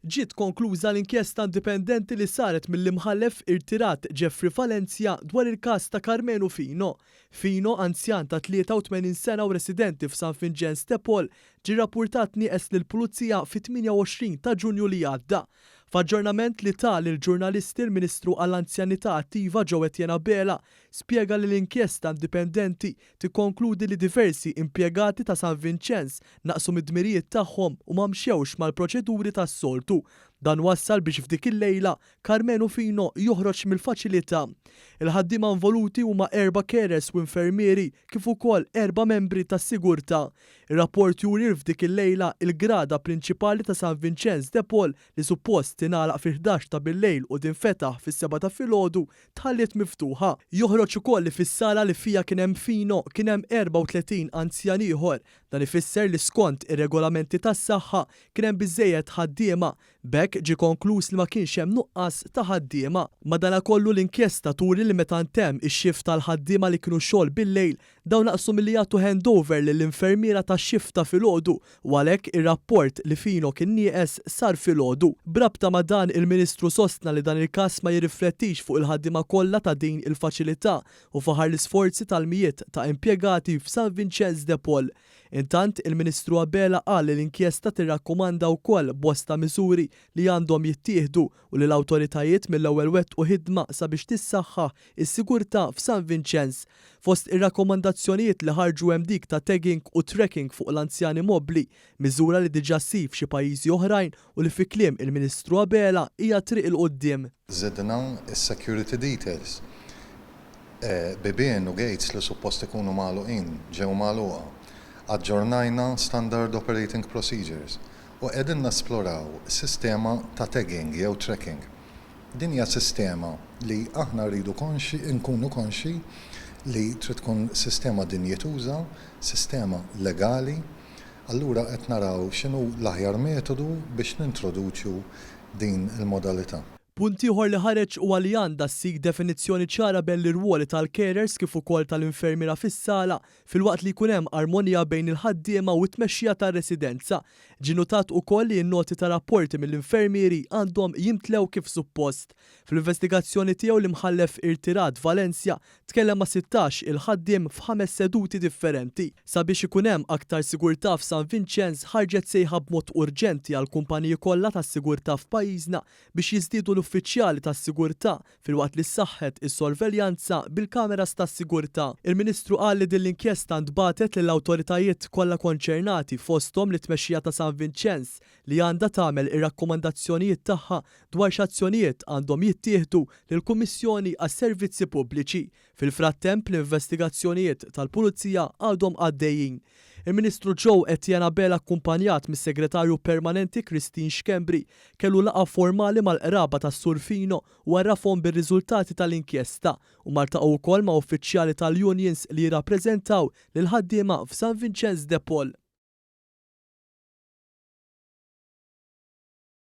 Ġiet konkluża l-inkjesta indipendenti li saret mill-Imħallef irtirat Jeffrey Valenzia dwar il-każ ta' Karmenu Fino. Fino, anzjan ta' 83 sena u residenti f'San Vinċenz de Paul, ġie rrappurtat nieqes lill-Pulizija fit-28 ta' Ġunju li għadda. F'aġġornament li ta lill-ġurnalisti l-Ministru għall-Anzjanità Attiva Jo Etienne Abela spjega li l-inkjesta indipendenti tikkonkludi li diversi impjegati ta' San Vinċenz naqsu mid-dmirijiet tagħhom u ma mxewx mal-proċeduri tas-soltu. Dan wassal biex f'dik il-lejla Karmenu Fino joħroġ mill-faċilità. Il-ħaddiema involuti huma erba' carers u infermieri kif ukoll erba' membri tas-sigurtà. Ir-rapport juri li f'dik il-lejla il-grada prinċipali ta' San Vinċenz de Paul li suppost tingħalaq fil-11 ta' bil-lejl u tinfetaħ fis-7 ta' filgħodu tħalliet miftuħa. Joħroġ ukoll li fis-sala li fiha kien hemm Fino kien hemm 34 anzjan ieħor. Dan ifisser li skont ir-regolamenti tas-saħħa kien hemm biżżejjed ħaddiema. B'hekk ġie konkluż li ma kienx hemm nuqqas ta' ħaddiema. Madanakollu l-inkjesta turi li meta ntemm ix-shift tal-ħaddiema li kienu xogħol bil-lejl, dawn naqsu milli jagħtu handover lill-infermiera tax-shift ta' filgħodu u għalhekk ir-rapport li Fino kien nieqes sar filgħodu. B'rabta ma' dan il-Ministru sostna li dan il-każ ma jirriflettix fuq il-ħaddiema kollha ta' din il-faċilità u faħar l-isforzi tal-mijiet ta' impjegati f'San Vinċenz de Paul. Intant, il-Ministru Abela qal li l-inkjesta tirrakkomanda wkoll bosta miżuri li għandhom jittieħdu u li l-awtoritajiet mill-ewwel wettqu ħidma sabiex tissaħħaħ is-sigurtà f'San Vinċenz. Fost ir-rakkomandazzjonijiet li ħarġu hemm dik ta' tagging u tracking fuq l-anzjani mobbli, miżura li diġà ssir f'xi pajjiżi oħrajn u li fi kliem il-Ministru Abela hija triq 'il quddiem. Żidna s-security details. Bibien u gates li suppost ikunu magħluqin ġew magħluqa. Aġġornajna standard operating procedures u qegħdin nesploraw sistema ta' tagging jew tracking. Din hija sistema li aħna rridu konxi nkunu konxi li trid tkun sistema dinjituża, sistema legali, allura qed naraw x'inhu l-aħjar metodu biex nintroduċu din il-modalità. Punt ieħor li ħareġ huwa li għandha ssir definizzjoni ċara bejn l-irwoli tal-carers kif ukoll tal-infermiera fis-sala filwaqt li jkun hemm armonija bejn il-ħaddiema u t-tmexxija tar-residenza. Ġie notat ukoll li n-noti ta' rapporti mill-infermieri għandhom jimtlew kif suppost. Fl-investigazzjoni tiegħu l-Imħallef irtirat Valencia tkellem ma' 16 il-ħaddiem f'ħames seduti differenti. Sabiex ikun hemm aktar sigurtà f'San Vinċenz ħarġet sejħa b'mod urġenti għall-kumpaniji kollha tas-sigurtà f'pajjiżna biex jiżdiedu l-uffiċjali tas-sigurtà filwaqt li ssaħħet is-sorveljanza bil-kameras tas-sigurtà. Il-Ministru qal li din l-inkjesta ntbagħtet lill-awtoritajiet kollha konċernati fosthom lit-tmexxija ta' San Vinċenz li għandha tagħmel ir-rakkomandazzjonijiet tagħha dwar x'azzjonijiet għandhom jittieħdu lill-Kummissjoni għas-Servizzi Pubbliċi. Fil-frattemp, l-investigazzjonijiet tal-Pulizija għadhom għaddejjin. Il-Ministru Jo Etienne Abela akkumpanjat mis-Segretarju Permanenti Christine Schembri kellu laqgħa formali mal-qraba tas-Sur Fino u għarrafhom bir-riżultati tal-inkjesta. Huma ltaqgħu wkoll ma' uffiċjali tal-unions li jirrappreżentaw lill-ħaddiema f'San Vinċenz de Paul.